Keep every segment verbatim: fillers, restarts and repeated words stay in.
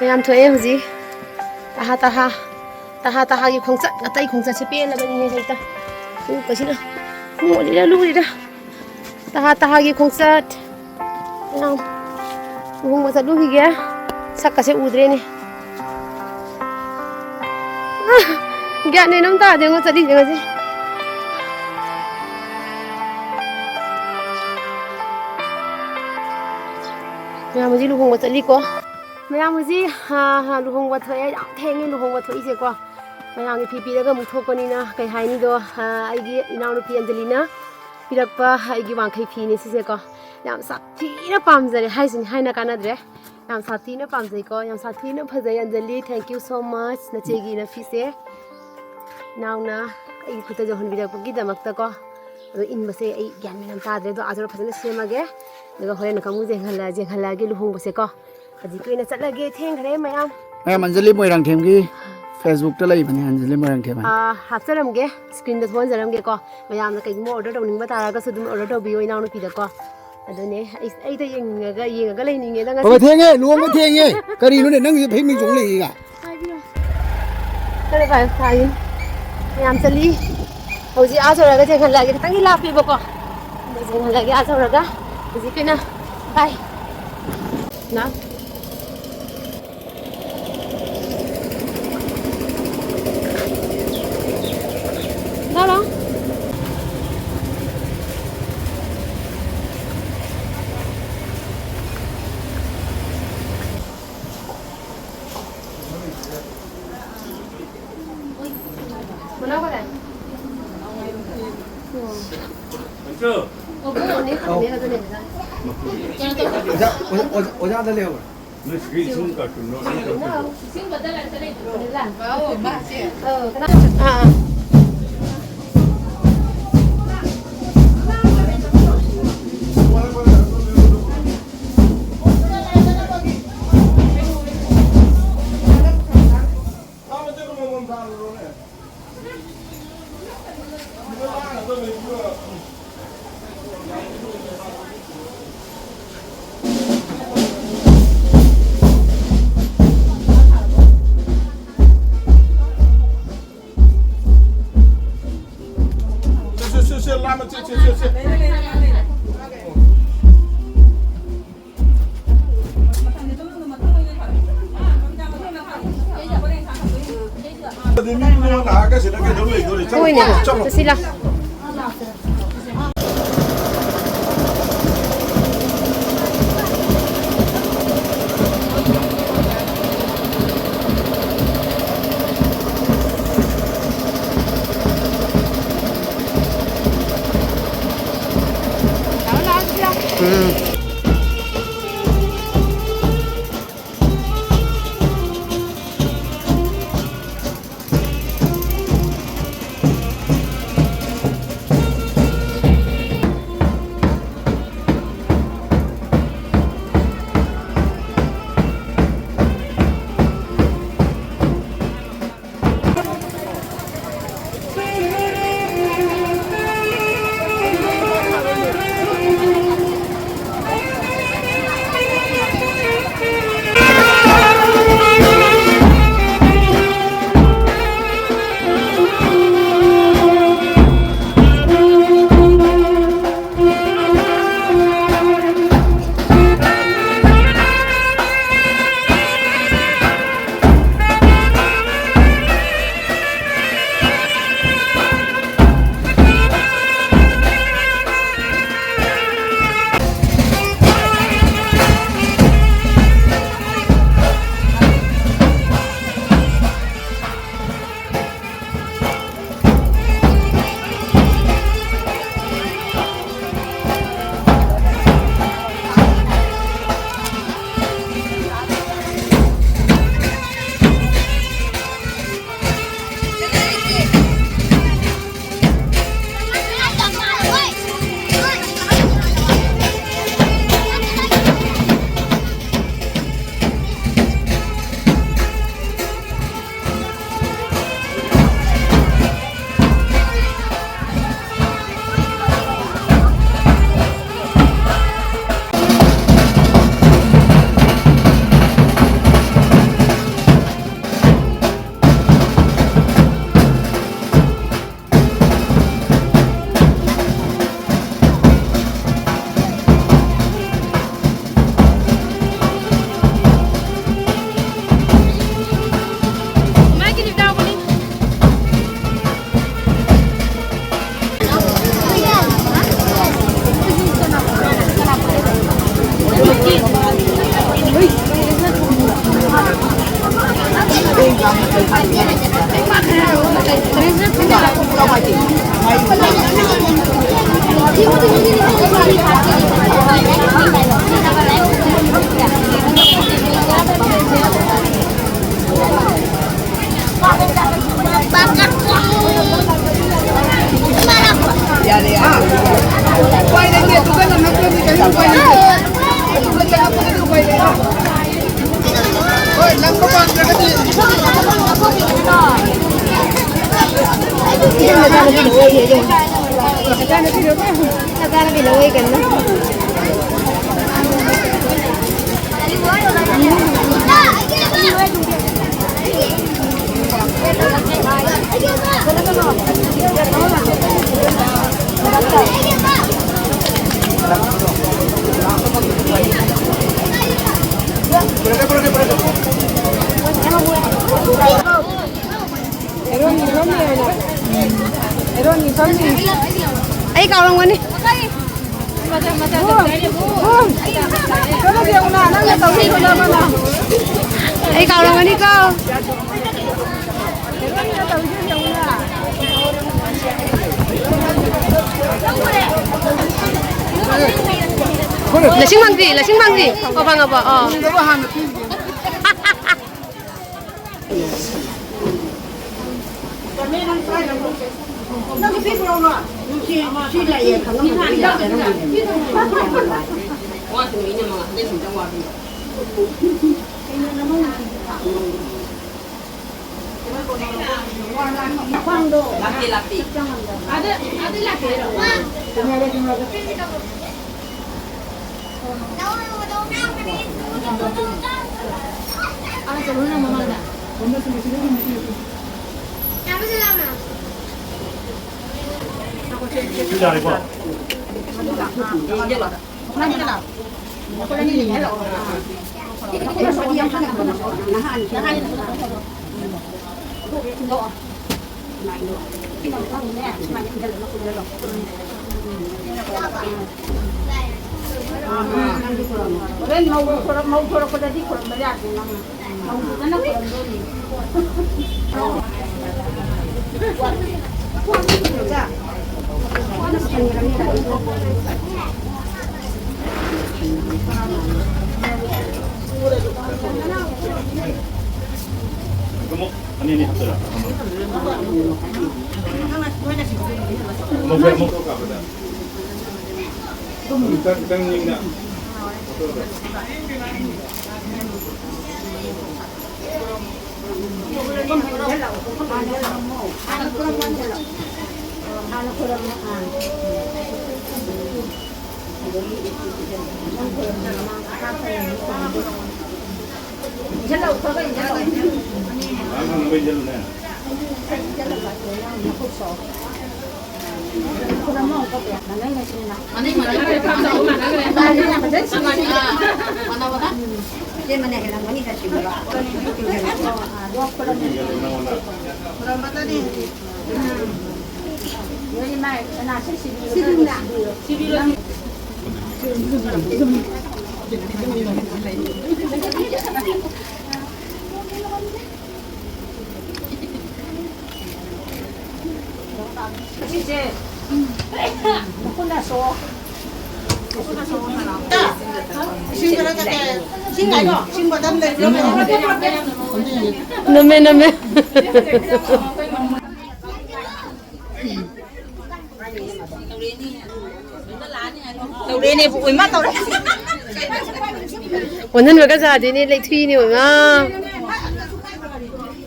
ꯃꯌꯥꯝ ꯊꯣꯛꯑꯦ ꯍꯧꯖꯤꯛ꯫ ꯇꯍꯥ ꯇꯍꯥ, ꯇꯍꯥ ꯇꯍꯥꯒꯤ ꯈꯣꯡꯆꯠ, ꯑꯇꯩ ꯈꯣꯡꯆꯠꯁꯦ ꯄꯦꯜꯂꯕꯅꯤꯍꯦ ꯍꯦꯛꯇ꯫ ꯎ ꯀꯁꯤꯅ ꯃꯣꯠꯂꯤꯔ ꯂꯨꯔꯤꯔ꯫ ꯇꯍꯥ ꯇꯍꯥꯒꯤ ꯈꯣꯡꯆꯠ꯫ ꯃꯌꯥꯝ ꯂꯨꯍꯣꯡꯕ ꯆꯠꯂꯨꯈꯤꯒꯦ꯫ ꯁꯛꯀꯁꯦ ꯎꯗ꯭ꯔꯦꯅꯦ꯫ ꯒ꯭ꯌꯥꯟ ꯃꯦꯟ ꯑꯃ ꯇꯥꯗꯦꯉꯣ ꯆꯠꯂꯤꯁꯦ ꯉꯁꯤ꯫ ꯃꯌꯥꯝ ꯍꯧꯖꯤꯛ ꯂꯨꯍꯣꯡꯕ ꯆꯠꯂꯤꯀꯣ꯫ ꯃꯌꯥꯝ ꯍꯧꯖꯤꯛ, ꯑ, ꯑ, ꯂꯨꯍꯣꯡꯕ ꯊꯣꯛꯑꯦ꯫ ꯌꯥꯝ ꯊꯦꯡꯉꯦ ꯂꯨꯍꯣꯡꯕ ꯊꯣꯛꯏꯁꯦꯀꯣ꯫ ꯃꯌꯥꯝꯒꯤ ꯐꯤ ꯄꯤꯔꯒ ꯑꯃꯨꯛ ꯊꯣꯛꯄꯅꯤꯅ ꯀꯩ ꯍꯥꯏꯅꯤꯗꯣ, ꯑ, ꯑꯩꯒꯤ ꯏꯅꯥꯎꯅꯨꯄꯤ ꯑꯟꯖꯂꯤꯅ ꯄꯤꯔꯛꯄ ꯑꯩꯒꯤ ꯋꯥꯡꯈꯩ ꯐꯤꯅꯦ ꯁꯤꯁꯦꯀꯣ꯫ ꯌꯥꯝ ꯁꯥꯊꯤꯅ ꯄꯥꯝꯖꯔꯦ ꯍꯥꯏꯁꯤꯅꯤ, ꯍꯥꯏꯅ ꯀꯥꯟꯅꯗ꯭ꯔꯦ꯫ ꯌꯥꯝ ꯁꯥꯊꯤꯅ ꯄꯥꯝꯖꯩꯀꯣ, ꯌꯥꯝ ꯁꯥꯊꯤꯅ ꯐꯖꯩ꯫ Anjali, thank you so much, ꯅꯆꯦꯒꯤ ꯅꯐꯤꯁꯦ꯫ ꯏꯅꯥꯎꯅ ꯑꯩꯒꯤ ꯈꯨꯠꯇ ꯌꯧꯍꯟꯕꯤꯔꯛꯄꯒꯤꯗꯃꯛꯇꯀꯣ꯫ ꯑꯗꯣ ꯏꯟꯕꯁꯦ ꯑꯩ ꯒ꯭ꯌꯥꯟ ꯃꯦꯟ ꯑꯃ ꯇꯥꯗ꯭ꯔꯦ꯫ ꯑꯗꯣ ꯑꯥꯖꯣꯔ ꯐꯖꯅ ꯁꯦꯝꯃꯒꯦ꯫ ꯑꯗꯨꯒ ꯍꯣꯔꯦꯟ ꯑꯃꯨꯛ ꯌꯦꯡꯍꯜꯂ-, ꯌꯦꯡꯍꯜꯂꯛꯑꯒꯦ ꯂꯨꯍꯣꯡꯕꯁꯦꯀꯣ꯫ ꯍꯧꯖꯤꯛꯀꯤ ꯑꯣꯏꯅ ꯆꯠꯂꯒꯦ, ꯊꯦꯡꯈ꯭ꯔꯦ ꯃꯌꯥꯝ꯫ ꯃꯌꯥꯝ, ꯑꯟꯖꯂꯤ ꯃꯣꯏꯔꯥꯡꯊꯦꯝꯒꯤ Facebook-ꯇ ꯂꯩꯕꯅꯦ, ꯑꯟꯖꯂꯤ ꯃꯣꯏꯔꯥꯡꯊꯦꯝ ꯍꯥꯏꯅ꯫ ꯑꯥ, ꯍꯥꯞꯆꯔꯝꯒꯦ, screen-ꯗ ꯊꯣꯛꯍꯟꯖꯔꯝꯒꯦꯀꯣ꯫ ꯃꯌꯥꯝꯅ ꯀꯩꯒꯨꯝꯕ order ꯇꯧꯅꯤꯡꯕ ꯇꯥꯔꯒꯁꯨ ꯑꯗꯨꯝ order ꯇꯧꯕꯤꯌꯣ ꯏꯅꯥꯎꯅꯨꯄꯤꯗꯀꯣ꯫ ꯑꯗꯨꯅꯦ, ꯑꯩ, ꯑꯩꯗ ꯌꯦꯡꯉꯒ, ꯌꯦꯡꯉꯒ ꯂꯩꯅꯤꯡꯉꯦꯗ ꯉꯁꯤ꯫ ꯕꯕꯥ, ꯊꯦꯡꯉꯦ, ꯂꯨꯍꯣꯡꯕ ꯊꯦꯡꯉꯦ꯫ ꯀꯔꯤꯅꯣꯅꯦ, ꯅꯪꯁꯦ ꯐꯩ ꯃꯤꯡ ꯆꯣꯡ ꯂꯩꯔꯤꯒ? ꯍꯥꯏꯕꯤꯌꯣ꯫ ꯐꯔꯦ, ꯐꯔꯦ, ꯐꯔꯦ꯫ ꯃꯌꯥꯝ ꯆꯠꯂꯤ꯫ ꯍꯧꯖꯤꯛ ꯑꯥ ꯌꯧꯔꯒ ꯌꯦꯡꯍꯜꯂꯛꯑꯒꯦ꯫ ꯈꯤꯇꯪꯗꯤ ꯂꯥꯞꯄꯦꯕꯀꯣ꯫ ꯑꯗꯣ ꯌꯦꯡꯍꯜꯂꯛꯑꯒꯦ ꯑꯥ ꯌꯧꯔꯒ꯫ ꯍꯧꯖꯤꯛꯀꯤ ꯑꯣꯏꯅ bye꯫ ꯂꯥꯎ꯫ ꯂꯥꯎ, ꯂꯥꯎ꯫ ꯑꯣꯖꯥ, ꯑꯣꯖꯥ, ꯑꯣꯖꯥꯗ ꯂꯩꯍꯧꯔꯦ꯫ ꯅꯣꯏ ꯁꯤꯒꯤ ꯏꯁꯤꯡ ꯀꯥꯔꯇꯨꯟꯗꯣ ꯑꯗꯨꯝ ꯇꯧꯕꯤꯔꯣ꯫ ꯍꯣꯏꯅꯦ, ꯆꯠꯁꯤ ꯂꯥꯎ꯫ ꯎꯝ꯫ ꯌꯥꯔꯦ, ꯑꯥ꯫ ꯎꯄꯥꯏ ꯂꯩꯇꯦ, ꯑꯗꯨꯒ ꯅꯪ ꯅꯠꯇ꯭ꯔꯗꯤ ꯀꯔꯤ ꯎꯄꯥꯏ ꯂꯩꯇꯦ? ꯑꯗꯨꯒ ꯆꯪꯉꯛꯄꯗꯗꯤ ꯎꯄꯥꯏ ꯂꯩꯇꯦ꯫ ꯍꯣꯏ, ꯅꯪ ꯃꯄꯥꯟꯗ꯭ꯔꯒꯗꯤ꯫ ꯃꯆꯥꯅꯨꯄꯤꯗꯣ ꯑꯣꯏꯌꯦ, ꯑꯗꯨꯝ꯫ ꯃꯆꯥꯅꯨꯄꯤꯗꯣ, ꯃꯆꯥꯅꯨꯄꯤꯗꯣ ꯑꯣꯏ ꯀꯩꯅꯣ꯫ ꯑꯩ ꯀꯥꯎꯔꯝꯒꯅꯤ꯫ ꯆꯠꯂꯁꯦ ꯌꯦꯡꯉꯨꯅ, ꯅꯪꯅ ꯇꯧꯔꯤꯗꯣ ꯅꯪꯅ꯫ ꯑꯩ ꯀꯥꯎꯔꯝꯒꯅꯤꯀꯣ꯫ ꯂꯁꯤꯡ ꯃꯥꯡꯖꯤ, ꯂꯁꯤꯡ ꯃꯥꯡꯖꯤ꯫ ꯑꯣ, ꯐꯪꯉꯕꯣ? ꯑꯣ꯫ ꯌꯥꯔꯦꯀꯣ? ꯍꯣꯔꯦꯟ ꯃꯧ ꯊꯣꯔꯛ-, ꯃꯧ ꯊꯣꯔꯛꯄꯗꯗꯤ ꯈꯨꯔꯨꯝꯕ ꯌꯥꯗꯦ ꯅꯪꯅ꯫ ꯃꯧ ꯐꯖꯅ ꯈꯨꯔꯨꯝꯗꯣꯏꯅꯤ꯫ ꯏꯆꯥ, ꯑꯃꯨꯛ ꯑꯅꯤ ꯑꯅꯤ ꯍꯥꯞꯆꯔꯛꯑꯣ꯫ ꯑꯃꯨꯛ, ꯑꯃꯨꯛ꯫ ꯈꯤꯇꯪ, ꯈꯤꯇꯪ ꯌꯦꯡꯅ꯫ ꯑꯁꯤꯁꯦ ꯃꯈꯨꯠꯅ ꯁꯣꯛꯑꯣ꯫ ꯏꯁꯤꯡ ꯈꯔ ꯊꯛꯀꯦ꯫ ꯏꯁꯤꯡ ꯍꯥꯏꯅꯣ? ꯏꯁꯤꯡ ꯕꯣꯇꯜ ꯂꯩꯕ꯭ꯔꯣ? ꯅꯝꯃꯦ, ꯅꯝꯃꯦ꯫ ꯇꯧꯔꯦꯅꯦ, ꯄꯨꯄꯨ, ꯏꯃꯥ ꯇꯧꯔꯦ꯫ ꯑꯣꯟꯍꯟꯕꯒ ꯌꯥꯗꯦꯅꯦ, ꯂꯩꯊꯨꯏꯅꯦ, ꯑꯣꯏꯃꯥ꯫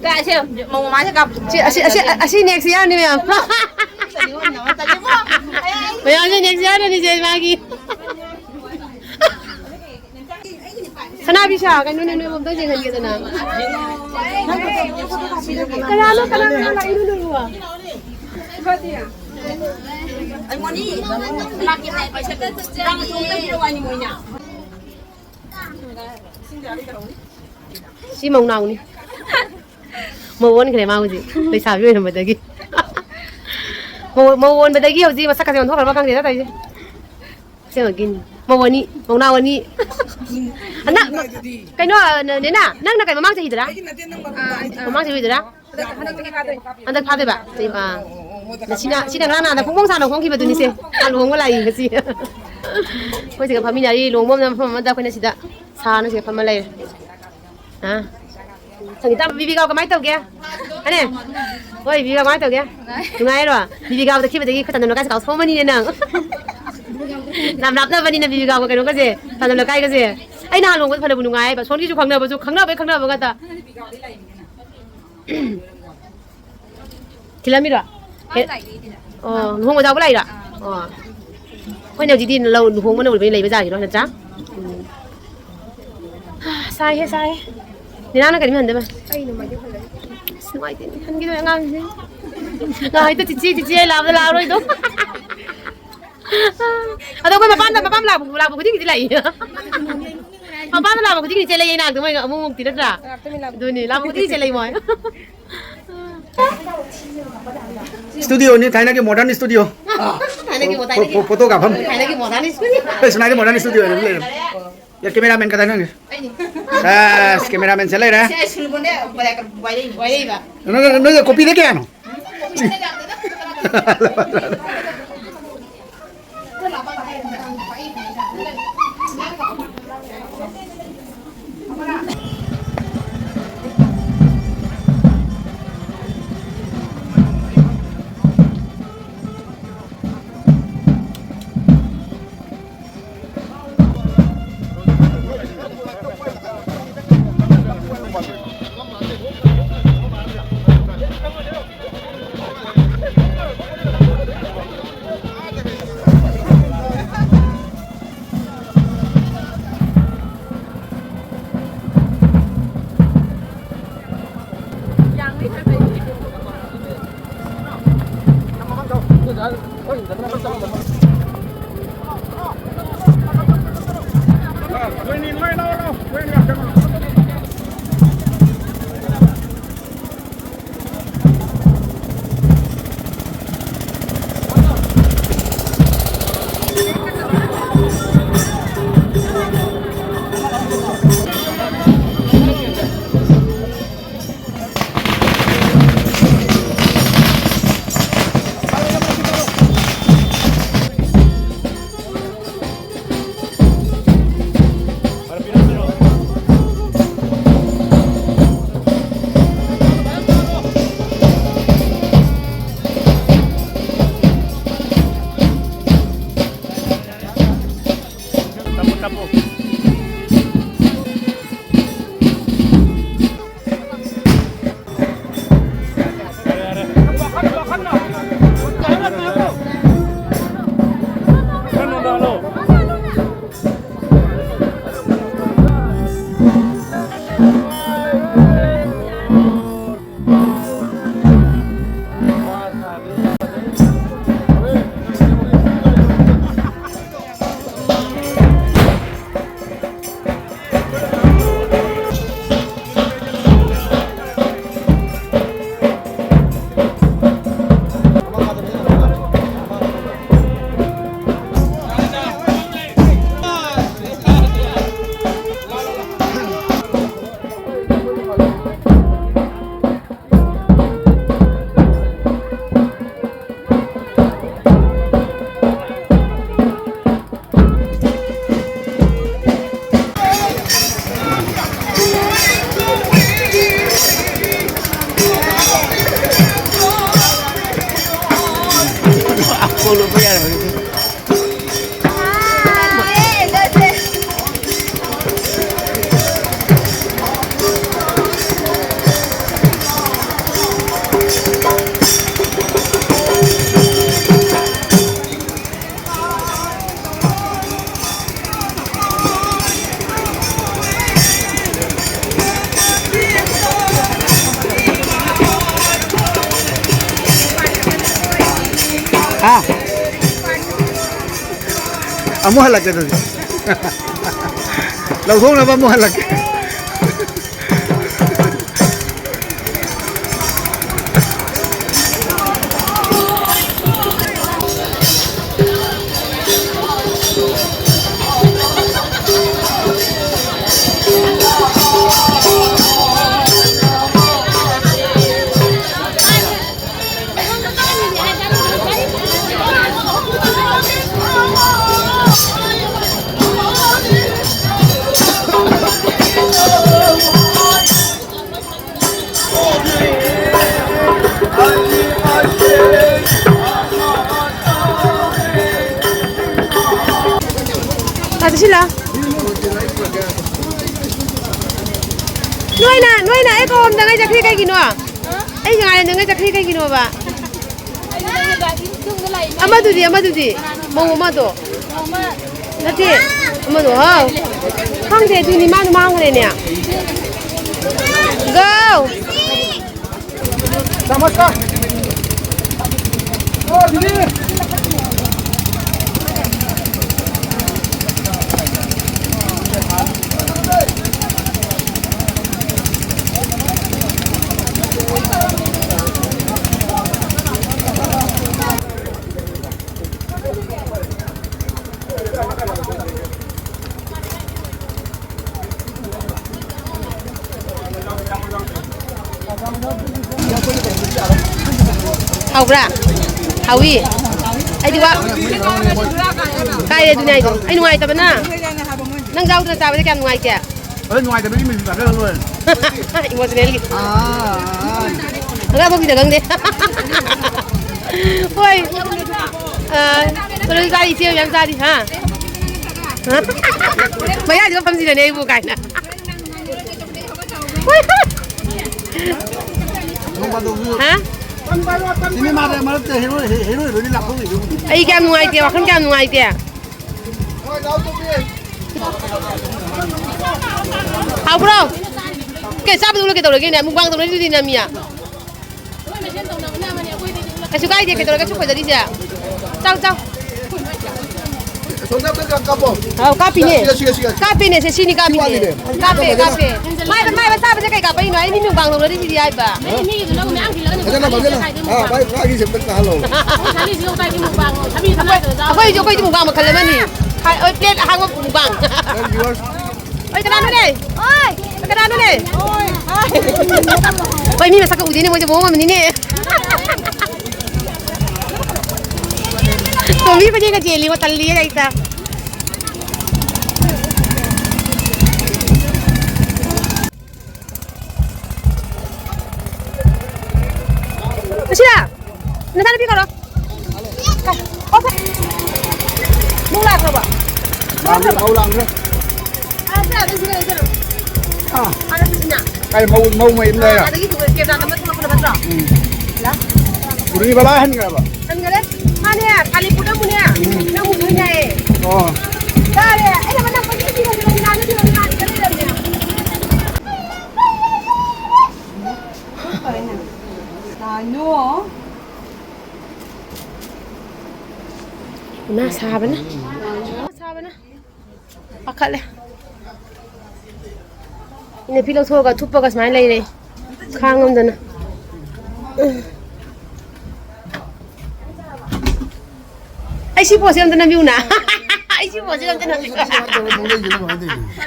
ꯀꯥꯏꯁꯦ, ꯃꯧ ꯃꯃꯥꯁꯦ ꯀꯥꯞꯄꯁꯦ꯫ ꯁꯤ, ꯑꯁꯤ, ꯑꯁꯤ, ꯑꯁꯤ next yearꯅꯤ, ꯃꯌꯥꯝ꯫ ꯃꯌꯥꯝꯁꯦ next yearꯅꯅꯤꯁꯦ, ꯃꯥꯒꯤ꯫ ꯁꯅꯥꯕꯤꯁꯥ, ꯀꯩꯅꯣꯅꯦ, ꯅꯣꯏꯕꯨ ꯑꯝꯇꯪ ꯌꯦꯡꯍꯟꯒꯦꯗꯅ꯫ ꯀꯅꯥꯅꯣ, ꯀꯅꯥꯅꯣ ꯂꯥꯛꯏꯅꯣ ꯅꯣꯏꯕꯨ? ꯁꯤ ꯃꯧꯅꯥꯎꯅꯤ꯫ ꯃꯧ ꯑꯣꯟꯈ꯭ꯔꯦ ꯃꯥ ꯍꯧꯖꯤꯛ, ꯂꯩꯁꯥꯕꯤ ꯑꯣꯏꯔꯝꯕꯗꯒꯤ꯫ ꯃꯧ, ꯃꯧ ꯑꯣꯟꯕꯗꯒꯤ ꯍꯧꯖꯤꯛ ꯃꯁꯛ ꯀꯁꯦ ꯑꯣꯟꯊꯣꯛꯈ꯭ꯔꯕ ꯈꯪꯗꯦꯗ ꯇꯧꯔꯤꯁꯦ꯫ ꯑꯁꯦꯡꯕꯒꯤꯅꯤ꯫ ꯃꯧ ꯑꯅꯤ, ꯃꯧꯅꯥꯎ ꯑꯅꯤ꯫ ꯑꯅ-, ꯀꯩꯅꯣ, ꯅ-, ꯅꯦꯅꯥ, ꯅꯪꯅ ꯀꯩ ꯃꯃꯥꯡ ꯆꯍꯤꯗꯔꯥ? ꯑꯩꯒꯤ ꯅꯠꯇꯦ, ꯅꯪ ꯃꯔꯨꯞ ꯑꯥ, ꯇꯥꯏ꯫ ꯑꯥ꯫ ꯃꯃꯥꯡ ꯆꯍꯤ ꯑꯣꯏꯗꯣꯏꯔꯥ? ꯍꯟꯗꯛ, ꯍꯟꯗꯛ ꯆꯍꯤ ꯐꯥꯗꯣꯏꯕ꯫ ꯍꯟꯗꯛ ꯐꯥꯗꯣꯏꯕ? ꯆꯍꯤ, ꯑꯥ꯫ ꯁꯤꯅ ꯁꯤꯅ ꯉꯔꯥꯡ ꯅꯍꯥꯟꯗ ꯐꯣꯡ ꯐꯣꯡ ꯁꯥꯅ ꯍꯣꯡꯈꯤꯕꯗꯨꯅꯤꯁꯦ꯫ ꯃꯥ ꯂꯨꯍꯣꯡꯕ ꯂꯥꯛꯏ ꯉꯁꯤ꯫ ꯑꯩꯈꯣꯏ ꯁꯤꯗ ꯐꯝꯃꯤꯟꯅꯔꯤ, ꯂꯨꯍꯣꯡꯕ ꯑꯃꯅ ꯃꯐꯝ ꯑꯃꯗ, ꯑꯩꯈꯣꯏꯅ ꯁꯤꯗ ꯁꯥꯅ ꯁꯤꯗ ꯐꯝꯃ ꯂꯩꯔꯦ꯫ ꯑꯥ꯫ ꯁꯪꯒꯤꯇꯥ, ꯕꯤꯕꯤꯒꯥꯎ ꯀꯃꯥꯏꯅ ꯇꯧꯒꯦ? ꯑꯅꯦ? ꯍꯣꯏ, ꯕꯤꯕꯤꯒꯥꯎ ꯀꯃꯥꯏꯅ ꯇꯧꯒꯦ? ꯅꯨꯡꯉꯥꯏꯔꯣ? ꯕꯤꯕꯤꯒꯥꯎꯗ ꯈꯤꯕꯗꯒꯤ ꯈꯇꯟꯗ ꯂꯣꯀꯥꯏꯁꯦ ꯀꯥꯎꯊꯣꯛꯑꯝꯃꯅꯤꯅꯦ ꯅꯪ꯫ ꯌꯥꯝ ꯂꯥꯞꯅꯕꯅꯤꯅ ꯕꯤꯕꯤꯒꯥꯎꯒ ꯀꯩꯅꯣꯒꯁꯦ, ꯈꯇꯟꯗ ꯂꯣꯀꯥꯏꯒꯁꯦ꯫ ꯑꯩ ꯅꯍꯥꯟ ꯂꯨꯍꯣꯡꯕꯗ ꯐꯅꯕꯨ ꯅꯨꯡꯉꯥꯏ ꯍꯥꯏꯕ꯫ ꯁꯣꯝꯒꯤꯁꯨ ꯈꯪꯅꯕꯁꯨ, ꯈꯪꯅꯕꯩ ꯈꯪꯅꯕ ꯉꯥꯛꯇ꯫ ꯊꯤꯜꯂꯝꯃꯤꯔꯣ? ꯍꯦ-, ꯑꯣ, ꯂꯨꯍꯣꯡꯕ ꯌꯥꯎꯕ ꯂꯥꯛꯏꯔꯣ? ꯑꯣ꯫ ꯑꯩꯈꯣꯏꯅ ꯍꯧꯖꯤꯛꯇꯤ ꯂꯧ, ꯂꯨꯍꯣꯡꯕꯅ ꯑꯣꯏꯕꯩ ꯂꯩꯕ ꯖꯥꯠꯅꯤꯔꯣ, ꯅꯠꯇ꯭ꯔꯥ? ꯎꯝ꯫ ꯁꯥꯏꯍꯦ, ꯁꯥꯏꯍꯦ꯫ ꯅꯦꯅꯥꯅ ꯀꯔꯤꯝ ꯍꯟꯗꯕ? ꯑꯁ, ꯅꯨꯡꯉꯥꯏꯇꯦꯅꯦ꯫ ꯍꯟꯈꯤꯗꯣꯏ ꯑꯉꯥꯡꯁꯦ꯫ ꯉꯥꯏꯍꯥꯛꯇ ꯆꯤꯆꯦ, ꯆꯤꯆꯦ ꯂꯥꯎꯕꯗ ꯂꯥꯛꯑꯔꯣꯏꯗꯣ꯫ ꯑꯗꯣ ꯑꯩꯈꯣꯏ ꯃꯄꯥꯟꯗ, ꯃꯄꯥꯟ ꯂꯥꯛꯄ, ꯂꯥꯛꯄ ꯈꯨꯗꯤꯡꯒꯤꯗꯤ ꯂꯥꯛꯏ꯫ ꯃꯄꯥꯟꯗ ꯂꯥꯛꯄ ꯈꯨꯗꯤꯡꯒꯤ ꯆꯦꯜꯂꯛꯏ ꯏꯅꯥꯛꯇ ꯃꯣꯏ ꯑꯃꯨꯛ ꯑꯃꯨꯛꯇꯤ ꯅꯠꯇ꯭ꯔꯥ? ꯑꯗꯨꯅꯤ, ꯂꯥꯛꯄ ꯈꯨꯗꯤꯡꯒꯤ ꯆꯦꯜꯂꯛꯏ ꯃꯣꯏ꯫ ꯁ꯭ꯇꯨꯗꯤꯑꯣꯅꯤ, ꯊꯥꯏꯅꯒꯤ ꯃꯣꯗꯔꯟ ꯁ꯭ꯇꯨꯗꯤꯑꯣ꯫ ꯊꯥꯏꯅꯒꯤ ꯃꯣ-, ꯐꯣ-, ꯊꯥꯏꯅꯒꯤ ꯐꯣꯇꯣ ꯀꯥꯞꯐꯝ꯫ ꯊꯥꯏꯅꯒꯤ ꯃꯣꯗꯔꯟ ꯁ꯭ꯇꯨꯗꯤꯑꯣ꯫ ꯑꯦ, ꯁꯨꯃꯥꯏꯅ ꯃꯣꯗꯔꯟ ꯁ꯭ꯇꯨꯗꯤꯑꯣ ꯑꯗꯨꯝ ꯂꯩꯔꯝꯃꯦ꯫ ꯌꯥ, ꯀꯦꯃꯦꯔꯥꯃꯦꯟ ꯀꯗꯥꯏꯅꯣ ꯅꯪꯒꯤ? ꯑꯁ, ꯀꯦꯃꯦꯔꯥꯃꯦꯟꯁꯦ ꯂꯩꯔꯦ꯫ ꯁꯦ, ꯁꯨꯜꯕꯨꯅꯦ, ꯋꯥꯏꯔꯛꯏꯕ꯫ ꯅꯣꯏ, ꯅꯣꯏ, ꯅꯣꯏ ꯀꯣꯄꯤꯗ ꯀꯌꯥꯅꯣ? ꯀꯥꯞꯄꯣ꯫ ꯍꯥ? ꯑꯃꯨꯛ ꯍꯜꯂꯛꯀꯦ ꯑꯗꯨꯗꯤ꯫ ꯂꯧꯊꯣꯛꯅꯕ ꯑꯃꯨꯛ ꯍꯜꯂꯛꯀꯦ꯫ ꯂꯥꯛꯑꯣ, ꯆꯠꯁꯤ ꯂꯥꯛꯑꯣ꯫ ꯅꯣꯏꯅ, ꯅꯣꯏꯅ ꯑꯩ ꯀꯧꯔꯝꯗꯉꯩ ꯆꯠꯈ꯭ꯔꯤ ꯀꯩꯒꯤꯅꯣ? ꯑꯩ ꯉꯥꯏꯔꯝꯗꯉꯩ ꯆꯠꯈ꯭ꯔꯤ ꯀꯩꯒꯤꯅꯣꯕ? ꯑꯃꯗꯨꯗꯤ, ꯑꯃꯗꯨꯗꯤ? ꯃꯧ ꯑꯃꯗꯣ? ꯅꯠꯇꯦ, ꯑꯃꯗꯣ, ꯍꯥꯎ꯫ ꯈꯪꯗꯦ, ꯑꯗꯨꯅꯤ, ꯃꯥꯅ ꯃꯥꯡꯈ꯭ꯔꯦꯅꯦ꯫ Go! नमस्कार। ओ, दीदी। ꯍꯥꯎꯕ꯭ꯔꯥ? ꯍꯥꯎꯏ꯫ ꯑꯩꯗꯤ ꯋꯥ-, ꯀꯥꯏꯔꯦ ꯑꯗꯨꯅꯦ ꯍꯥꯏꯗꯣ꯫ ꯑꯩ ꯅꯨꯡꯉꯥꯏꯇꯕꯅ꯫ ꯅꯪ ꯌꯥꯎꯗꯅ ꯆꯥꯕꯗꯤ ꯀꯌꯥꯝ ꯅꯨꯡꯉꯥꯏꯇꯦ꯫ ꯑꯗꯣ ꯅꯨꯡꯉꯥꯏꯇꯕꯒꯤ ꯃꯤꯡ ꯆꯠꯈ꯭ꯔ ꯂꯣꯏꯔꯦ꯫ Emotionalꯒꯤ꯫ ꯑꯥ, ꯑꯥ꯫ ꯑꯉꯥꯡ ꯐꯝꯁꯤꯗ ꯈꯪꯗꯦ꯫ ꯍꯣꯏ꯫ ꯑꯥ, ꯀꯩꯅꯣ ꯆꯥꯔꯤ, ꯏꯆꯦ ꯃꯌꯥꯝ ꯆꯥꯔꯤ, ꯍꯥ? ꯍꯥ? ꯃꯌꯥꯁꯤꯒ ꯐꯝꯁꯤꯟꯅꯅꯦ ꯑꯩꯕꯨ ꯀꯥꯏꯅ꯫ ꯍꯣꯏ, ꯍꯣꯏ꯫ ꯅꯣꯡ ꯐꯥꯗꯣꯛꯁꯨ ꯍꯥ? ꯁꯤꯅꯦꯃꯥꯗ ꯃꯔꯛꯇ ꯍꯦꯔꯣ-, ꯍꯦ-, ꯍꯦꯔꯣ ꯍꯦꯔꯣꯏꯟ ꯂꯥꯛꯍꯧꯔꯤꯗꯨꯕꯨ꯫ ꯑꯩ ꯀꯌꯥꯝ ꯅꯨꯡꯉꯥꯏꯇꯦ, ꯋꯥꯈꯜ ꯀꯌꯥꯝ ꯅꯨꯡꯉꯥꯏꯇꯦ꯫ ꯍꯥꯎꯕ꯭ꯔꯣ? ꯀꯩ ꯆꯥꯕꯗꯨ ꯎꯠꯂ ꯀꯩꯗꯧꯔꯒꯦꯅꯦ? Mukbang ꯇꯧꯅꯔꯤꯗꯨꯗꯤ ꯅꯃꯤꯌꯥ꯫ ꯀꯩꯁꯨ ꯀꯥꯏꯗꯦ, ꯀꯩꯗꯧꯔꯒꯦ ꯁꯨꯛ ꯐꯖꯔꯤꯁꯦ? ꯆꯥꯎ, ꯆꯥꯎ꯫ ꯑꯁꯣꯝꯗ ꯑꯝꯇ ꯀꯥꯞꯄꯣ꯫ ꯑꯥꯎ, ꯀꯥꯞꯄꯤꯅꯦ꯫ ꯁꯤꯒ, ꯁꯤꯒ, ꯁꯤꯒ꯫ ꯀꯥꯞꯄꯤꯅꯦ, ꯁꯦ, ꯁꯤꯅꯤ ꯀꯥꯞꯄꯤꯅꯦ꯫ ꯁꯤ ꯋꯥꯠꯂꯤꯅꯦ꯫ ꯀꯥꯞꯄꯦ, ꯀꯥꯞꯄꯦ꯫ ꯃꯥꯏꯕ, ꯃꯥꯏꯕ ꯆꯥꯕꯁꯦ ꯀꯩ ꯀꯥꯞꯄꯛꯏꯅꯣ? ꯑꯩ ꯃꯤ mukbang ꯇꯧꯅꯔꯤꯁꯤꯗꯤ ꯍꯥꯏꯕ꯫ ꯃꯤ, ꯃꯤꯒꯤꯗꯨꯅ ꯃꯌꯥꯝ ꯊꯤꯜꯂꯒꯅꯤ꯫ ꯐꯖꯅ, ꯐꯖꯅ꯫ ꯑꯥ, ꯃꯥꯏ ꯉꯥꯒꯤꯁꯦ ꯑꯝꯇ ꯀꯥꯍꯜꯂꯣ꯫ ꯊꯥꯂꯤꯁꯤ ꯌꯣꯡꯆꯥꯛꯀꯤ mukbang꯫ ꯊꯕꯤ ꯊꯝꯅꯥꯗ ꯆꯥꯕ꯫ ꯑꯩꯈꯣꯏꯁꯨ, ꯑꯩꯈꯣꯏꯗꯤ mukbang ꯃꯈꯜ ꯑꯃꯅꯤ꯫ ꯍꯥꯏ, ꯍꯣꯏ, plate ꯑꯍꯥꯡꯕ mukbang꯫ ꯅꯪ viewers ꯍꯣꯏ, ꯀꯅꯥꯅꯣꯅꯦ? ꯍꯣꯏ, ꯀꯅꯥꯅꯣꯅꯦ? ꯍꯣꯏ, ꯃꯤ ꯃꯁꯛꯀ ꯎꯗꯦꯅꯦ, ꯃꯣꯏꯁꯦ ꯃꯑꯣꯡ ꯑꯃꯅꯤꯅꯦ꯫ ꯇꯣꯝꯕꯤ ꯐꯅꯦꯛꯀ ꯆꯦꯜꯂꯤꯉꯣ, ꯇꯜꯂꯤꯌꯦ ꯂꯩꯇ꯫ ꯁꯨꯁꯤꯂꯥ, ꯅꯆꯥꯅꯨꯄꯤ ꯀꯧꯔꯣ꯫ ꯀꯥꯏ? ꯑꯣ, ꯀꯥꯏ? ꯅꯣꯡ ꯂꯥꯛꯈ꯭ꯔꯕꯣ? ꯅꯣꯡ ꯃꯧ ꯂꯥꯡꯈ꯭ꯔꯦ꯫ ꯑꯥ, ꯁꯤ ꯑꯥꯗ ꯁꯤꯗ ꯂꯩꯖꯔꯣ꯫ ꯑꯥ꯫ ꯑꯥꯗ ꯁꯤꯗꯅ꯫ ꯀꯥꯏ ꯃꯧ, ꯃꯧ ꯃꯌꯨꯝꯗ ꯍꯥꯏꯔꯣ? ꯑꯥ, ꯑꯗꯒꯤ ꯀꯦꯃꯦꯔꯥꯗ ꯑꯃ ꯊꯣꯛꯂꯛꯄꯗꯣ ꯅꯠꯇ꯭ꯔꯣ? ꯎꯝ꯫ ꯂꯥ? ꯒꯨꯔꯤ ꯕꯂꯥ ꯍꯟꯈ꯭ꯔꯕ? ꯍꯟꯈꯔꯦ꯫ ꯃꯥꯅꯦ, ꯀꯥꯂꯤꯄꯨꯔꯗ ꯑꯃꯨꯛꯅꯦ꯫ ꯎꯝ꯫ ꯅꯪ ꯑꯃꯨꯛ ꯊꯦꯡꯅꯩꯌꯦ꯫ ꯑꯣ꯫ ꯇꯥꯔꯦ꯫ ꯑꯩꯅ ꯃꯅꯥꯛ ꯀꯣꯏꯆꯦꯟ ꯆꯦꯜꯂꯝꯃꯤ, ꯂꯥꯟꯗ ꯊꯤꯜꯂꯝꯃꯤ, ꯂꯥꯟꯗ ꯂꯩꯔꯝꯃꯦ꯫ ꯂꯥꯅꯨ꯫ ꯏꯃꯥ ꯁꯥꯕꯅ꯫ ꯁꯥꯕꯅ꯫ ꯄꯥꯈꯠꯂꯦ꯫ ꯏꯅꯞꯄꯤ ꯂꯧꯊꯣꯛꯑꯒ ꯊꯨꯞꯄꯒ ꯁꯨꯃꯥꯏꯅ ꯂꯩꯔꯦ꯫ ꯈꯥꯡꯉꯝꯗꯅ꯫ ꯑꯩ ꯁꯤ ꯄꯣꯠꯁꯦ ꯑꯝꯇ ꯅꯝꯕꯤꯌꯨꯅ꯫ ꯑꯩ ꯁꯤ ꯄꯣꯠꯁꯦ ꯑꯝꯇ ꯅꯝꯕꯤꯌꯨ꯫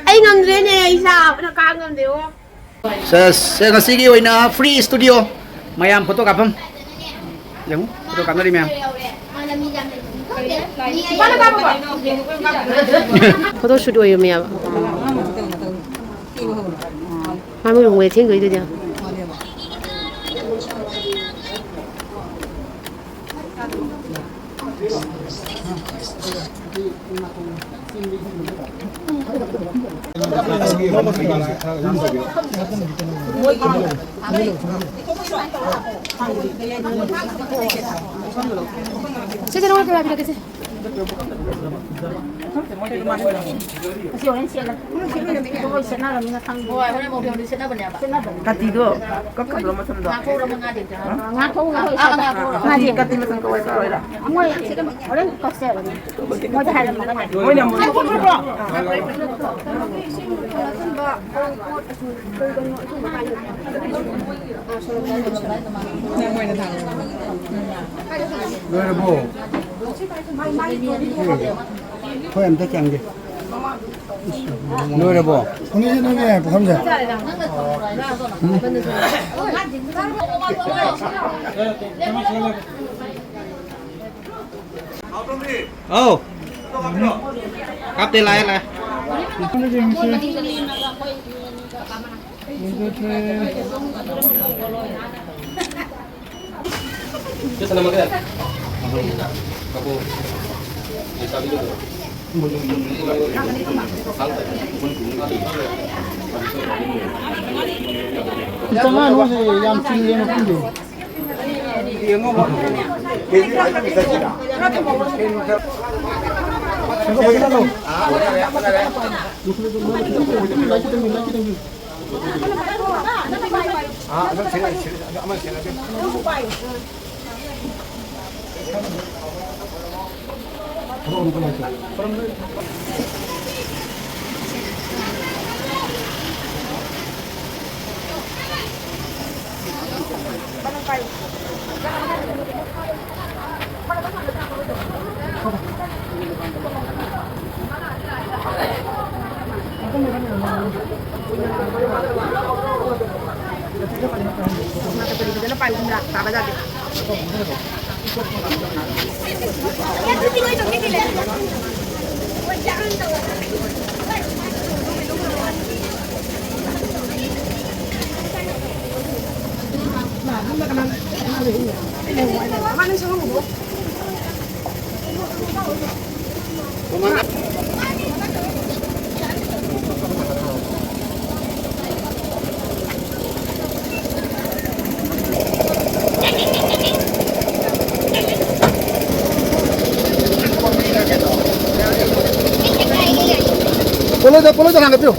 ꯑꯩ ꯉꯝꯗ꯭ꯔꯦꯅꯦ, ꯑꯩ ꯁꯥꯕꯅ ꯈꯥꯡ ꯉꯝꯗꯦꯕꯣ꯫ ꯁꯦ, ꯁꯦ, ꯉꯁꯤꯒꯤ ꯑꯣꯏꯅ free studio꯫ ꯃꯌꯥꯝ ꯐꯣꯇꯣ ꯀꯥꯞꯐꯝ꯫ ꯌꯦꯡꯉꯨ, ꯐꯣꯇꯣ ꯀꯥꯞꯅꯔꯤ ꯃꯌꯥꯝ꯫ ꯐꯣꯇꯣ ꯁꯨꯠ ꯑꯣꯏꯔꯝꯃꯦꯕ꯫ ꯃꯥ ꯃꯣꯏ ꯔꯨꯝ ꯊꯦꯡꯗꯣꯏꯗꯨꯗꯤ꯫ ꯁꯦ, ꯁꯦ, ꯅꯉꯣꯟꯗ ꯀꯩꯅꯣ ꯍꯥꯏꯕꯤꯔꯛꯀꯦ, ꯁꯦ꯫ ꯑꯁꯤ ꯍꯣꯔꯦꯟ ꯁꯦꯠꯂꯒꯦ꯫ ꯍꯣꯏ, ꯍꯣꯔꯦꯟ ꯃꯧꯗꯤ ꯍꯧꯖꯤꯛ ꯁꯦꯠꯅꯕꯅꯦꯕ꯫ ꯀꯥꯇꯤꯗꯣ ꯀꯛꯈ꯭ꯔꯕ꯭ꯔꯣ ꯃꯁꯝꯗꯣ? ꯉꯥꯛꯊꯣꯛꯎꯔꯕ ꯉꯥꯗꯤ? ꯍꯥ? ꯉꯥꯛꯊꯣꯛꯎꯔꯕ? ꯑꯥ, ꯑꯥ, ꯉꯥꯛꯊꯣꯛꯎꯔꯕ? ꯉꯥꯗꯤ ꯀꯥꯇꯤ ꯃꯁꯝ ꯀꯛꯑꯣꯏ, ꯀꯛꯑꯣꯏꯔꯥ? ꯃꯣꯏ ꯁꯤꯗ ꯍꯣꯔꯦꯟ ꯀꯛꯁꯦ ꯍꯥꯏꯕꯅꯦ꯫ ꯃꯣꯏꯅ ꯑꯃꯨꯛ ꯉꯥꯛꯊꯣꯛꯎꯔꯕ꯭ꯔꯣ? ꯂꯣꯏꯔꯕꯣ? ꯍꯣꯏ, ꯑꯝꯇ ꯆꯪꯒꯦ꯫ ꯂꯣꯏꯔꯕꯣ? ꯐꯪꯉꯦ, ꯅꯪꯅꯦ ꯄꯨꯈꯝꯁꯦ꯫ ꯑꯧ꯫ ꯀꯥꯞꯇꯦ, ꯂꯥꯛꯑꯦ, ꯂꯥꯛꯑꯦ꯫ ꯆꯥꯝꯃꯉꯥ ꯅꯣꯏꯁꯦ ꯌꯥꯝ ꯆꯤꯜꯂꯦ ꯃꯐꯝꯁꯦ꯫ ꯄꯣꯠꯂꯣꯏꯗ, ꯄꯣꯠꯂꯣꯏꯗ ꯊꯥꯡꯒꯠꯄꯤꯌꯨ꯫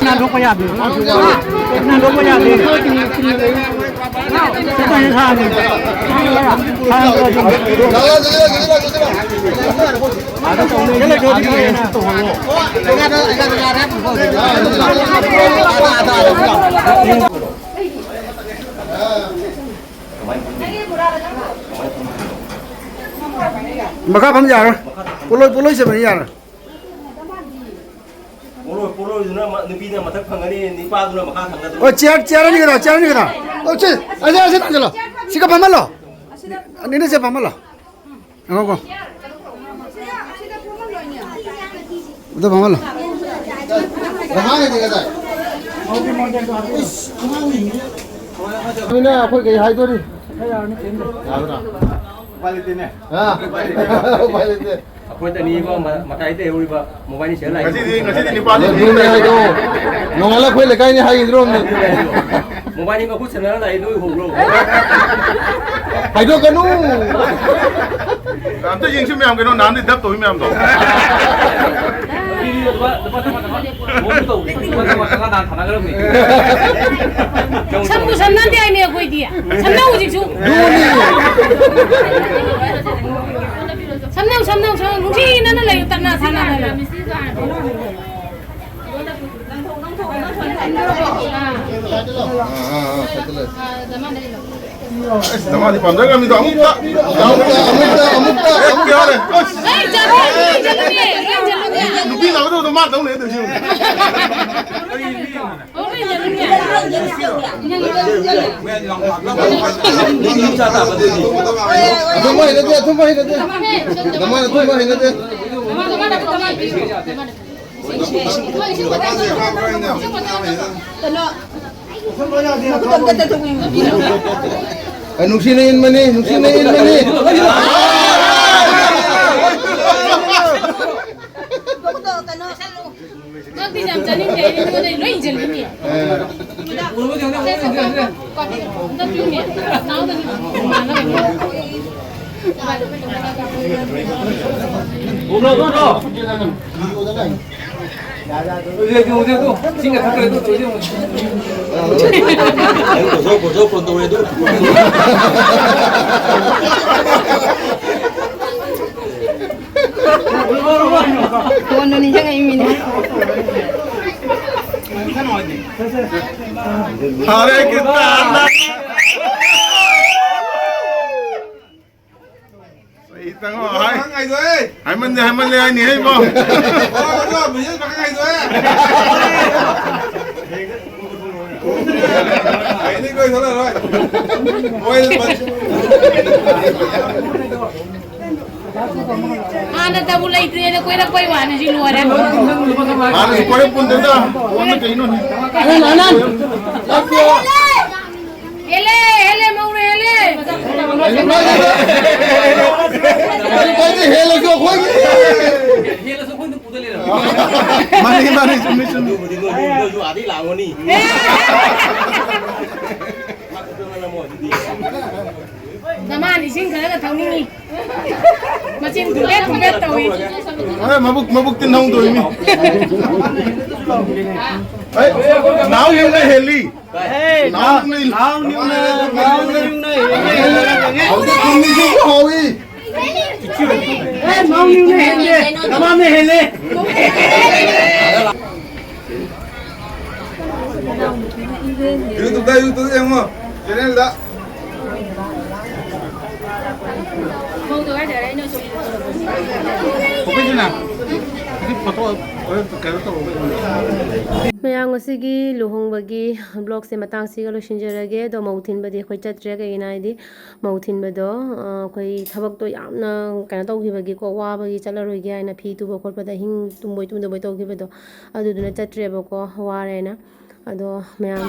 ꯅꯥꯟꯊꯣꯛꯄ ꯌꯥꯗꯦ꯫ ꯅꯥꯟꯊꯣꯛꯄ ꯌꯥꯗꯦ꯫ ꯁꯤꯗ ꯊꯥꯡꯉꯦ꯫ ꯊꯥꯡꯉꯦ꯫ ꯃꯈꯥ ꯐꯝ ꯌꯥꯔꯣꯏ꯫ ꯄꯣꯂꯣꯏ, ꯄꯣꯂꯣꯏ ꯆꯦꯟꯕꯅꯤ ꯌꯥꯔꯣꯏ꯫ ꯄꯣꯂꯣꯏ, ꯄꯣꯂꯣꯏꯗꯨꯅ ꯃ-, ꯅꯨꯄꯤꯗꯨꯅ ꯃꯊꯛ ꯐꯪꯒꯅꯤ, ꯅꯤꯄꯥꯗꯨꯅ ꯃꯈꯥ ꯊꯝꯒꯗꯕ꯫ ꯑꯣ, ꯆꯤꯌꯔ, ꯆꯤꯌꯔ ꯑꯅꯤ ꯈꯛꯇ, ꯆꯤꯌꯔ ꯑꯅꯤ ꯈꯛꯇ꯫ ꯑꯣ, ꯁꯤ, ꯑꯁꯤ, ꯑꯁꯤ ꯊꯝꯖꯤꯜꯂꯣ꯫ ꯁꯤꯒ ꯐꯝꯍꯜꯂꯣ꯫ ꯑꯅꯤꯅ ꯁꯤ ꯐꯝꯍꯜꯂꯣ꯫ ꯉꯥꯏꯈꯣꯀꯣ꯫ ꯑꯗꯨ ꯐꯝꯍꯜꯂꯣ꯫ ꯑꯗꯨꯅ ꯑꯩꯈꯣꯏ ꯀꯩ ꯍꯥꯏꯗꯣꯔꯤ? ꯌꯥꯕ꯭ꯔꯥ? ꯎꯄꯥꯏ ꯂꯩꯇꯦꯅꯦ꯫ ꯑꯥ꯫ ꯎꯄꯥꯏ ꯂꯩꯇꯦ꯫ ꯑꯩꯈꯣꯏ ꯑꯅꯤꯒ ꯃ-, ꯃꯇꯥꯏ ꯇꯩꯍꯧꯔꯤꯕ ꯃꯣꯕꯥꯏꯜꯅꯤ ꯁꯤꯗ ꯂꯥꯛꯏ꯫ ꯉꯁꯤꯗꯤ, ꯉꯁꯤꯗꯤ ꯅꯤꯄꯥꯜꯅꯤ ꯑꯗꯨꯅꯦ ꯍꯥꯏꯗꯣ꯫ ꯅꯣꯡꯉꯥꯜꯂ ꯑꯩꯈꯣꯏ ꯂꯩꯀꯥꯏꯅꯤ ꯍꯥꯏꯈꯤꯗ꯭ꯔꯣ ꯑꯃꯨꯛ? ꯃꯣꯕꯥꯏꯜꯅꯤ ꯃꯈꯨꯠ ꯁꯝꯅꯔ ꯂꯥꯛꯏ, ꯅꯣꯏ ꯎꯍꯧꯕ꯭ꯔꯣ? ꯍꯥꯏꯗꯣꯛꯀꯅꯨ꯫ ꯑꯝꯇ ꯌꯦꯡꯁꯤ ꯃꯌꯥꯝ, ꯀꯩꯅꯣ ꯅꯍꯥꯟꯗꯩ ꯗꯞ ꯇꯧꯏ ꯃꯌꯥꯝꯗꯣ꯫ ꯂꯨꯄꯥ, ꯂꯨꯄꯥ ꯆꯥꯝꯃ, ꯆꯥꯝꯃ꯫ ꯂꯨꯍꯣꯡꯕ ꯇꯧꯕ꯫ ꯂꯨꯄꯥ ꯆꯥꯝꯃ, ꯆꯥꯝꯃ ꯅꯍꯥꯟ ꯊꯥꯅꯈ꯭ꯔꯕꯅꯤ꯫ ꯁꯝꯕꯨ ꯁꯝꯅꯗꯦ ꯍꯥꯏꯅꯦ ꯑꯩꯈꯣꯏꯗꯤ꯫ ꯁꯝꯅꯧ ꯍꯧꯖꯤꯛꯁꯨ꯫ ꯑꯗꯨꯅꯤ꯫ ꯁꯝꯅꯧ, ꯁꯝꯅꯧ, ꯁꯝꯅꯧ꯫ ꯅꯨꯡꯁꯤꯅꯅ ꯂꯩꯌꯨ, ꯇꯠꯅ ꯊꯥꯅꯗꯅ꯫ ꯑꯥ, ꯑꯥ, ꯑꯥ, ꯐꯖꯅ ꯂꯩ꯫ ꯑꯁ, ꯅꯃꯥꯗꯤ ꯄꯥꯝꯖꯈ꯭ꯔꯕꯅꯤꯗꯣ, ꯑꯃꯨꯛꯇ꯫ ꯑꯃꯨꯛꯇ, ꯑꯃꯨꯛꯇ, ꯑꯃꯨꯛꯇ, ꯍꯦꯛ ꯑꯃꯨꯛꯇ꯫ ꯌꯥꯎꯔꯦ꯫ ꯑꯁ꯫ ꯑꯩ ꯆꯠꯂꯨ, ꯑꯩ ꯆꯠꯂꯨꯅꯦ, ꯑꯩ ꯆꯠꯂꯨꯅꯦ꯫ ꯅꯨꯄꯤ ꯂꯥꯛꯀꯗꯧꯕꯗꯣ ꯃꯥ ꯇꯧ ꯂꯩ, ꯇꯧꯏꯁꯤ ꯌꯦꯡꯉꯨ꯫ ꯑꯊꯨꯝꯕ ꯍꯩꯅꯗꯦ, ꯑꯊꯨꯝꯕ ꯍꯩꯅꯗꯦ꯫ ꯑꯗꯨꯃꯥꯏꯅ ꯑꯊꯨꯝꯕ ꯍꯩꯅꯗꯦ꯫ ꯀꯩꯅꯣ, ꯃꯈꯨꯠ ꯑꯝꯇ ꯇꯩꯊꯣꯛꯄꯤꯌꯨ꯫ ꯑ, ꯅꯨꯡꯁꯤꯅ ꯏꯟꯕꯅꯤ, ꯅꯨꯡꯁꯤꯅ ꯏꯟꯕꯅꯤ꯫ ꯃꯈꯨꯠꯇꯣ ꯀꯩꯅꯣ꯫ ꯉꯛꯇꯤ ꯌꯥꯝ ꯆꯥꯅꯤꯡꯗꯦ, ꯑꯩꯗꯤ ꯃꯤꯉꯣꯟꯗ ꯂꯣꯏ ꯏꯟꯁꯤꯟꯕꯤꯅꯤ꯫ ꯑ꯫ ꯑꯝꯇ ꯄꯤꯌꯨꯅꯦ, ꯅꯥꯎꯗꯅꯤ꯫ ꯎꯕ꯭ꯔꯣ, ꯎꯕ꯭ꯔꯣ? ꯍꯧꯖꯤꯛ, ꯍꯧꯖꯤꯛ, ꯍꯧꯖꯤꯛ, ꯏꯁꯤꯡꯒ ꯊꯛꯈ꯭ꯔꯦ, ꯑꯗꯨ ꯇꯧꯔꯤꯁꯦ ꯌꯦꯡꯉꯨ꯫ ꯀꯣꯟꯅ ꯅꯤꯡꯁꯤꯡꯉꯛꯏ ꯃꯤꯅꯦ꯫ ꯍꯔꯦ ꯀ꯭ꯔꯤꯁꯅ꯫ ꯆꯩ ꯇꯪꯉꯣ, ꯍꯥꯏ꯫ ꯄꯥꯈꯪ ꯍꯥꯏꯗꯣꯛꯑꯦ꯫ ꯍꯥꯏꯃꯟꯗꯦ, ꯍꯥꯏꯃꯜꯂꯦ ꯍꯥꯏꯅꯤ, ꯍꯩꯕꯣ꯫ ꯑꯣ, ꯑꯣ, ꯃꯤꯁꯦ ꯄꯥꯈꯪ ꯍꯥꯏꯗꯣꯛꯑꯦ꯫ ꯑꯩꯗꯤ ꯀꯣꯏ ꯊꯣꯛꯂꯛꯑꯔꯣꯏ꯫ ꯃꯣꯏ ꯍꯥꯟꯅ ꯇꯕꯨ ꯂꯩꯇ꯭ꯔꯦꯅ ꯀꯣꯏꯔꯛꯄꯩ ꯋꯥꯅꯤ, ꯁꯤ ꯂꯣꯏꯔꯦ꯫ ꯍꯥꯟꯅꯁꯨ ꯀꯣꯏꯔꯛꯄ ꯅꯠꯇꯦꯗ꯫ ꯀꯣꯟꯅ ꯀꯩꯅꯣꯅꯦ꯫ ꯍꯦꯜꯂꯦ, ꯍꯦꯜꯂꯦ, ꯃꯧꯅ ꯍꯦꯜꯂꯦ꯫ ꯀꯩꯅꯣ ꯍꯦꯜꯂꯁꯨ ꯑꯩꯈꯣꯏꯒꯤ꯫ ꯃꯥꯅꯤ, ꯃꯥꯅꯤ, ꯆꯨꯝꯃꯤ, ꯆꯨꯝꯃꯤ꯫ ꯑꯗꯨꯕꯨꯗꯤ ꯅꯣꯏ, ꯅꯣꯏꯁꯨ ꯑꯥꯗꯩ ꯂꯥꯛꯑꯝꯒꯅꯤ꯫ ꯅꯃꯥꯟ ꯏꯁꯤꯡ ꯈꯔꯒ ꯊꯛꯅꯤꯡꯉꯤ꯫ ꯃꯆꯤꯟ ꯊꯨꯝꯕꯦꯠ ꯊꯨꯝꯕꯦꯠ ꯇꯧꯏ꯫ ꯑꯦ, ꯃꯕꯨꯛ, ꯃꯕꯨꯛ ꯇꯤꯟ ꯍꯧꯗꯣꯏꯅꯤ꯫ ꯑꯦ, ꯅꯥꯎ ꯌꯨꯝꯅ ꯍꯦꯜꯂꯤ꯫ ꯅꯥꯎ ꯌꯨꯝꯅ ꯍꯦꯜꯂꯤ꯫ ꯅꯥꯎ ꯌꯨꯝꯅ, ꯅꯥꯎ ꯌꯨꯝꯅ ꯍꯦꯜꯂꯤ꯫ ꯍꯧꯖꯤꯛ ꯈꯨꯝꯃꯤꯁꯨ ꯍꯧꯏ꯫ ꯑꯦ, ꯅꯥꯎ ꯌꯨꯝꯅ ꯍꯦꯜꯂꯦ꯫ ꯅꯃꯥꯟꯅ ꯍꯦꯜꯂꯦ꯫ YouTube ꯗ, YouTube ꯗ ꯌꯦꯡꯉꯣ, channel ꯗ꯫ ꯃꯌꯥꯝ, ꯉꯁꯤꯒꯤ ꯂꯨꯍꯣꯡꯕꯒꯤ vlog ꯁꯦ ꯃꯇꯥꯡꯁꯤꯒ ꯂꯣꯏꯁꯤꯟꯖꯔꯒꯦ꯫ ꯑꯗꯣ ꯃꯧ ꯊꯤꯟꯕꯗꯤ ꯑꯩꯈꯣꯏ ꯆꯠꯇ꯭ꯔꯦ, ꯀꯩꯒꯤꯅꯣ ꯍꯥꯏꯗꯤ ꯃꯧ ꯊꯤꯟꯕꯗꯣ, ꯑ, ꯑꯩꯈꯣꯏ ꯊꯕꯛꯇꯣ ꯌꯥꯝꯅ ꯀꯩꯅꯣ ꯇꯧꯈꯤꯕꯒꯤꯀꯣ, ꯋꯥꯕꯒꯤ ꯆꯠꯂꯔꯣꯏꯒꯦ ꯍꯥꯏꯅ ꯐꯤ ꯇꯨꯕ ꯈꯣꯠꯄꯗ ꯑꯍꯤꯡ ꯇꯨꯝꯕꯣꯏ ꯇꯨꯝꯗꯕꯣꯏ ꯇꯧꯈꯤꯕꯗꯣ, ꯑꯗꯨꯗꯨꯅ ꯆꯠꯇ꯭ꯔꯦꯕꯀꯣ, ꯋꯥꯔꯦꯅ꯫ ꯑꯗꯣ ꯃꯌꯥꯝ,